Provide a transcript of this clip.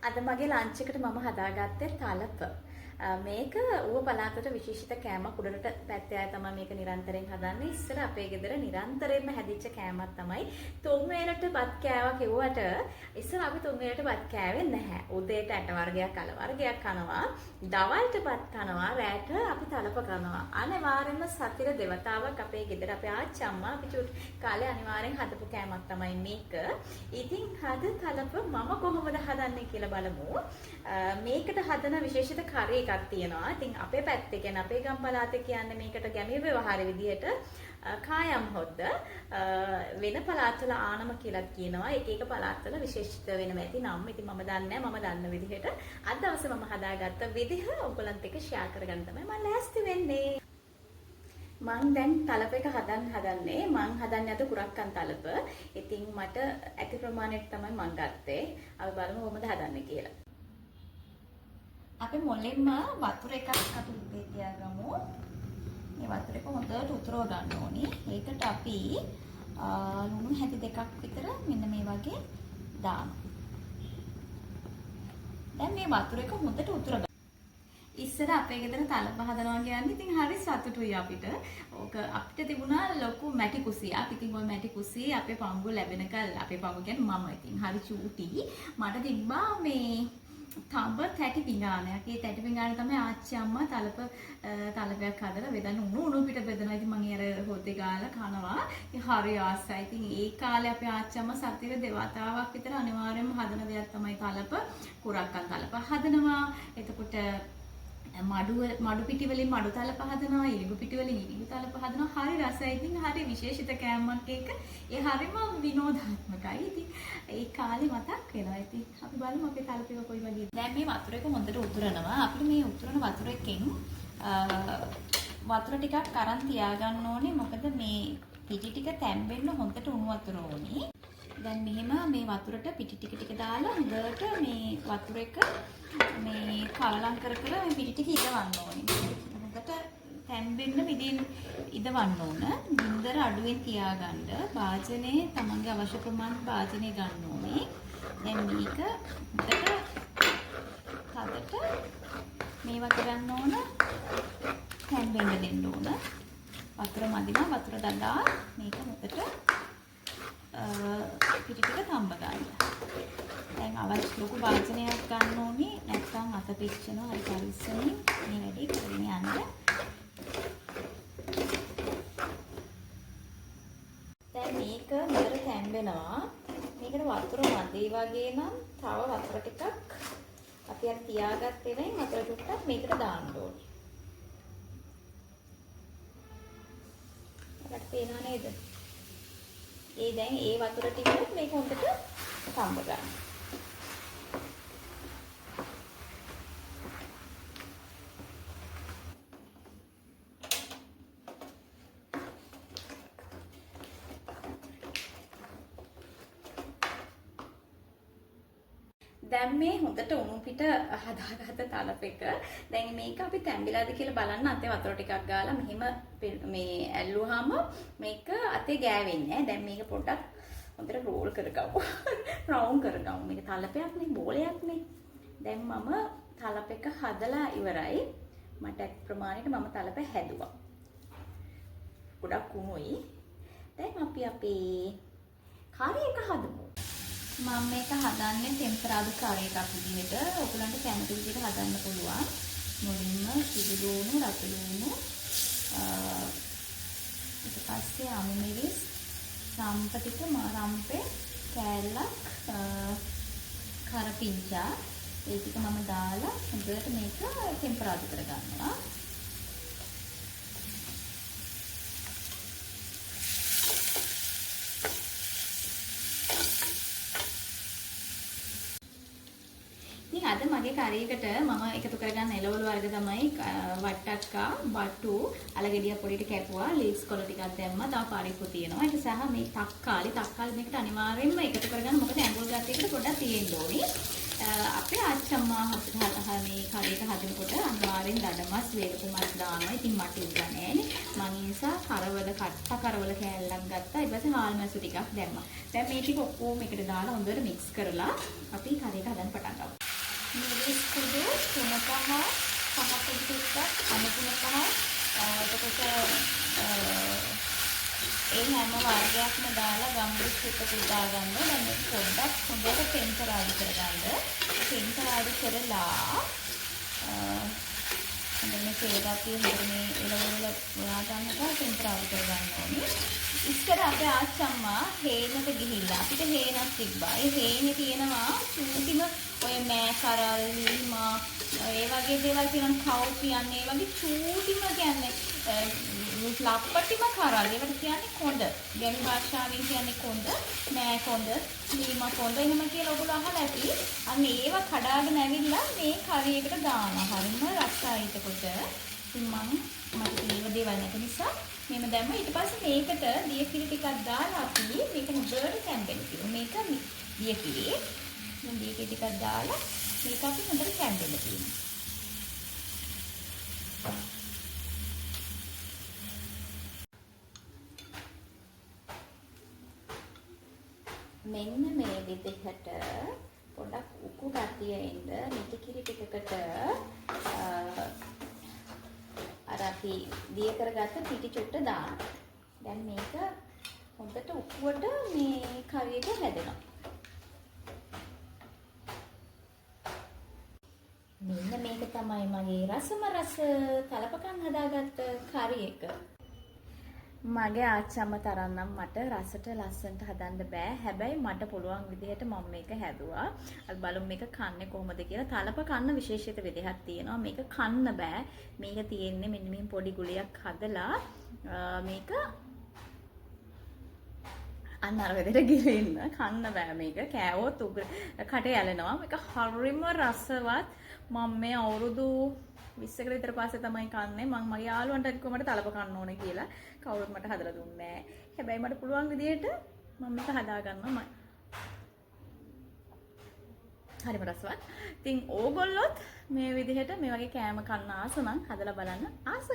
අද මගේ ලන්ච් එකට මම හදාගත්තේ තලප. මේක ඌව පළාතට විශේෂිත කෑමක්. උඩරට පැත්තේ අය තමයි මේක නිරන්තරයෙන් හදන්නේ. ඉස්සර අපේ ගෙදර නිරන්තරයෙන්ම හැදිච්ච කෑමක් තමයි. තුන් වේලට බත් කෑවා කිව්වට ඉස්සර අපි තුන් වේලට බත් කෑවේ නැහැ. උදේට ඇට වර්ගයක් අල වර්ගයක් කනවා. දවල්ට බත් කනවා. රැට අපි තලප කනවා. අනිවාර්යයෙන්ම සතිර දෙවතාවක් අපේ ගෙදර අපේ ආච්චි අම්මා අපි චූටි කාලේ අනිවාර්යෙන් හදපු කෑමක් තමයි මේක. ඉතින් හද තලප මම කොහොමද හදන්නේ කියලා බලමු. මේකට හදන විශේෂිත කරි එකක් තියෙනවා. ඉතින් අපේ පැත්තේ කියන්නේ අපේ ගම් පළාතේ කියන්නේ මේකට ගැමි ව්‍යවහාර විදිහට කායම් හොද්ද, වෙන පළාත්වල ආනම කියලාත් කියනවා. එක එක පළාත්වල විශේෂිත වෙනම ඇති නම්. ඉතින් මම දන්නේ නැහැ, මම දන්න විදිහට අද දවසේ මම හදාගත්ත විදිහ ඔයගොල්ලන්ත් එක්ක ෂෙයා කරගන්න තමයි මම ලෑස්ති වෙන්නේ. මං දැන් තලප එක හදන්න හදන්නේ. මං හදන්නේ අද කුරක්කන් තලප. ඉතින් මට ඇති ප්‍රමාණයට තමයි මං ගත්තේ. අපි බලමු කොහොමද හදන්නේ කියලා. අපි මුලින්ම වතුර එකක් අපි ලිපේ තියාගමු. මේ වතුර එක හොඳට උතුරව ගන්න ඕනි. ඒකට අපි ලුණු හැටි දෙකක් විතර මෙන්න මේ වගේ දානවා. දැන් මේ වතුර එක හොඳට උතුර ගන්න. ඉස්සර අපේ ගෙදර තලප හදනවා කියන්නේ ඉතින් හරි සතුටුයි අපිට. ඕක අපිට තිබුණා ලොකු මැටි කුසියක්. ඉතින් ওই මැටි කුසියේ අපේ පංගුව ලැබෙනකල්, අපේ පංගුව කියන්නේ මම ඉතින් හරි චූටි. මට තිබ්බා මේ තඹ තැටි පිඟානයක්. ඒ තැටි පිඟාන තමයි ආච්චි අම්මා තලපයක් හදලා බෙදන්න උණු උණු පිට බෙදනවා. ඉතින් මං ඒ අර හොදේ ගාලා කනවා. ඉතින් හරි ආසයි. ඉතින් ඒ කාලේ අපේ ආච්චි අම්මා සතියේ දෙවතාවක් විතර අනිවාර්යයෙන්ම හදන දෙයක් තමයි තලප. කුරක්කන් තලප හදනවා. එතකොට මඩු පිටි වලින් මඩු තලප හදනවා, ඉරිඟු පිටි වලින් ඉරිඟු තලප හදනවා. හරි රසයි. ඉතින් හරි විශේෂිත කෑමක් ඒක. ඒ හරිම විනෝදාත්මකයි. ඉතින් ඒ කාලේ මතක් වෙනවා. ඉතින් අපි බලමු අපේ තලප එක කොයි වගේද. දැන් මේ වතුර එක හොඳට උතුරනවා. අපිට මේ උතුරන වතුර එකෙන් වතුර ටිකක් අරන් තියාගන්න ඕනේ. මොකද මේ පිටි ටික තැම්බෙන්න හොඳට උණු වතුර ඕනේ. දැන් මෙහෙම මේ වතුරට පිටි ටික ටික දාලා හොඳට මේ වතුර එක මේ කලලම් කර කර මේ පිටි ටික ඉදවන්න ඕනේ. හොඳට තැම්බෙන්න විදින් ඉදවන්න ඕන. ගින්දර අඩුවෙන් තියාගන්න. භාජනයේ තමන්ගේ අවශ්‍ය ප්‍රමාණයට භාජනය ගන්න ඕනේ. දැන් මේක හොඳට තදට මේවා කරන්න ඕන. තැම්බෙන්න දෙන්න ඕන. වතුර මදි නම් වතුර දදා මේක හොඳට පිටි ටික තම්බ ගන්න. දැන් අවශ්‍ය ලොකු භාජනයක් ගන්න ඕනේ. නැත්නම් අත පිච්චෙනවා. හරි පරිස්සමෙන් මේ වැඩේ කරගෙන යන්න. දැන් මේක හොඳට තැම්බෙනවා. මේකට වතුර මදි වගේ නම් තව වතුර ටිකක් අපි අර තියාගත්ත ඒවායින් වතුර ටිකක් මේකට දාන්න ඕනේ. ඔයාලට පේනව නේද? ඒ දැන් ඒ වතුර ටික මේක හොඳට තම්බ ගන්න. දැන් මේ හොඳට උණු පිට හදාගත්ත තලප එක. දැන් මේක අපි තැම්බිලාද කියලා බලන්න අතේ වතුර ටිකක් ගාලා මෙහෙම මේ ඇල්ලුවාම මේක අතේ ගෑවෙන්නේ නෑ. දැන් මේක පොඩ්ඩක් හොඳට රෝල් කරගමු. රවුම් කරගමු. මේක තලපයක් නේ, බෝලයක් නේ. දැන් මම තලප එක හදලා ඉවරයි. මට ඇති ප්‍රමාණයට මම තලප හැදුවා. ගොඩක් උණුයි. දැන් අපි අපේ කරි එක හදමු. මම මේක හදන්නේ ටෙම්පරාදු කරි එකක් විදිහට. ඔයගොල්ලන්ට කැමති විදිහට හදන්න පුළුවන්. මුලින්ම සුදු ලුණු, රතු ලුණු, ඊට පස්සේ අමු මිරිස්, රම්ප ටික, රම්පේ කෑල්ලක්, කරපිංචා, ඒ ටික මම දාලා හොඳට මේක ටෙම්පරාදු කරගන්නවා. ඉතින් අද මගේ කරි එකට මම එකතු කරගන්න එළවලු වර්ග තමයි, වට්ටක්කා, බටු, අලගෙඩිය පොඩිට කැපුවා, ලීව්ස් කොළ ටිකක් දැම්මා, තව පරිප්පු තියෙනවා. ඒක සහ මේ තක්කාලි මේකට අනිවාර්යයෙන්ම එකතු කරගන්න, මොකද ඇඹුල් ගතියකට පොඩ්ඩක් තියෙන්න ඕනි. අපේ ආච්චම්මා මේ කරි එක හදනකොට අනිවාර්යෙන් දඩ මස්, වේලපු මස් දානවා. ඉතින් මට ඉවර නෑනේ. මං ඒ නිසා කට්ට කරවල කෑල්ලක් ගත්තා. ඊට පස්සේ හාල් මැසු ටිකක් දැම්මා. දැන් මේ ටික ඔක්කොම එකට දාලා හොඳට මික්ස් කරලා අපි කරි එක හදන්න පටන් ගමු. තුන පහ පහ පොඩි ටිකක් අමුතුන පහ එතකොට ඒ හැම වර්ගයක්ම දාලා ගම්බුස් ටිකකුත් දාගන්න. දැන් මේක පොඩ්ඩක් හොඳට තෙන්පරාදු කරගන්න. තෙන්පරාදු කරලා හොඳ මේ තෙල් ගතිය හොඳට මේ එළවලු වල ගන්නකම් තෙන්පරාදු කරගන්න ඕනේ. ඉස්සර අපේ ආච්චම්මා හේනට ගිහිල්ලා අපිට හේනක් තිබ්බා. ඒ හේනේ තියෙනවා චූටිම ඔය මෑ කරල්, ලීමා ඒ වගේ දේවල් තියෙනවා. කව් කියන්නේ ඒ වගේ චූටිම කියන්නේ ලප්පටිම කරල්. ඒවට කියන්නේ කොඳ. ගැමි භාෂාවෙන් කියන්නේ කොඳ, මෑ කොඳ, ලීමා කොඳ එහෙම කියලා ඔයගොල්ලෝ අහලා ඇති. අන්න ඒව කඩාගෙන ඇවිල්ලා මේ කරි එකට දානවා. හරිම රසයි එතකොට. ඉතින් මට ඒව දේවල් නැති නිසා මෙහෙම දැම්ම. ඊට පස්සේ මේකට දිය කිරි ටිකක් දාලා අපි මේක හොඳට තැම්බෙන්න තියමු. මේක දිය කිරි. දැන් දිය කිරි ටිකක් දාලා මේක අපි හොඳට තැම්බෙන්න තියමු. මෙන්න මේ විදිහට පොඩක් උකු ගතිය එන්න මිටි කිරි ටිකකට අර අපි දිය කරගත්ත පිටි චුට්ට දාන්න. දැන් මේක හොඳට උකුවට මේ කරි එක හැදෙනවා. මෙන්න මේක තමයි මගේ රසම රස තලපකන් හදාගත්ත කරි එක. මගේ ආච්චම්ම තරම් නම් මට රසට ලස්සනට හදන්න බෑ. හැබැයි මට පුළුවන් විදිහට මම මේක හැදුවා. අපි බලමු මේක කන්නේ කොහොමද කියලා. තලප කන්න විශේෂිත විදිහක් තියෙනවා. මේක කන්න බෑ. මේක තියෙන්නේ මෙන්න මෙහෙම පොඩි ගුලියක් හදලා මේක අන්න අර විදිහට ගිලින්න. කන්න බෑ මේක. කෑවොත් උග්‍ර කටේ ඇලෙනවා. මේක හරිම රසවත්. මම මේ අවුරුදු 20කට විතර පස්සේ තමයි කන්නේ. මං මගේ යාළුවන්ට කිව්වා මට තලප කන්න ඕනේ කියලා. කවුරුත් මට හදලා දුන්නේ නෑ. හැබැයි මට පුළුවන් විදිහට මම මේක හදා ගන්නවා. හරිම රසවත්. ඉතින් ඕගොල්ලොත් මේ විදිහට මේ වගේ කෑම කන්න ආස නම් හදලා බලන්න. ආස